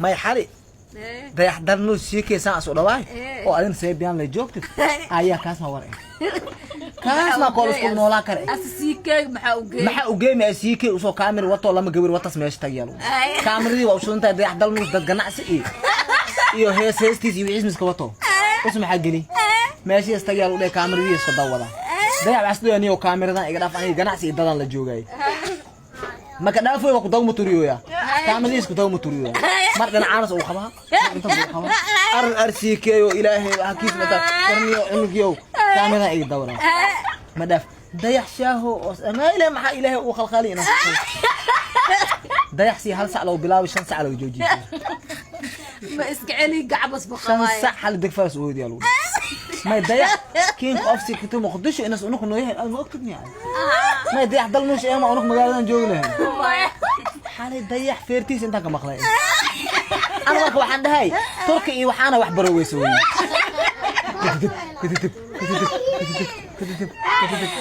May xali Dayax Dalnuur siikeysaan asu dhawaay oo adin seebiyaan la joogtid ayaa kaas ma war eh, kaas ma kool isku noolaa kare. Asa siikeeg maxaa u geey? Maxaa u geemi siikey usoo kaamir watoo lama gawir watas meesha tagyaalo. Kaamiradii waa ushudantahay. Dayax Dalnuur dad ganacsi iyo hees heestiis iyo wixiis miska wato us maxaa geli meeshii istagyaal u dheh kaamiradii iska dawada. Dayax waxaa isdhoya niyo kaamiradan iga dhaaf, aniga ganacsi iyo dadan la joogay maka dhaafoy waa ku dawma turiyoya, kaamiradiis ku dawma turiyoya, mar dhinacaanas uu qabaa, mar intaas uu qabaa. Ar ar siikeeyo ilaahay hakiis mata warniyo cunugiyow kaamiradan iga dawra ma dhaaf. Dayax shaaho oo ma ilaahay maxaa ilaahay uu khalkhali inaan Dayax si 1 sac loo bilaabo 5 sac laga joojiyo. Ma iska celi gacbas ba 5 qabaaya. Sac hal deg faras oodi yaalo may Dayax king of sikito Muqdisho inas unuk nooyahay aad ma ogtid miyaa? May Dayax Dal nuush eema unuk magaaladan joogi lahayn. Xalay Dayax feertiis intaan ka maqlay ana marka waxaan dhahay Turki iyo waxaana wax baroweysa wey. Kututub, kututub, kututub, kututub, kututub, kututub.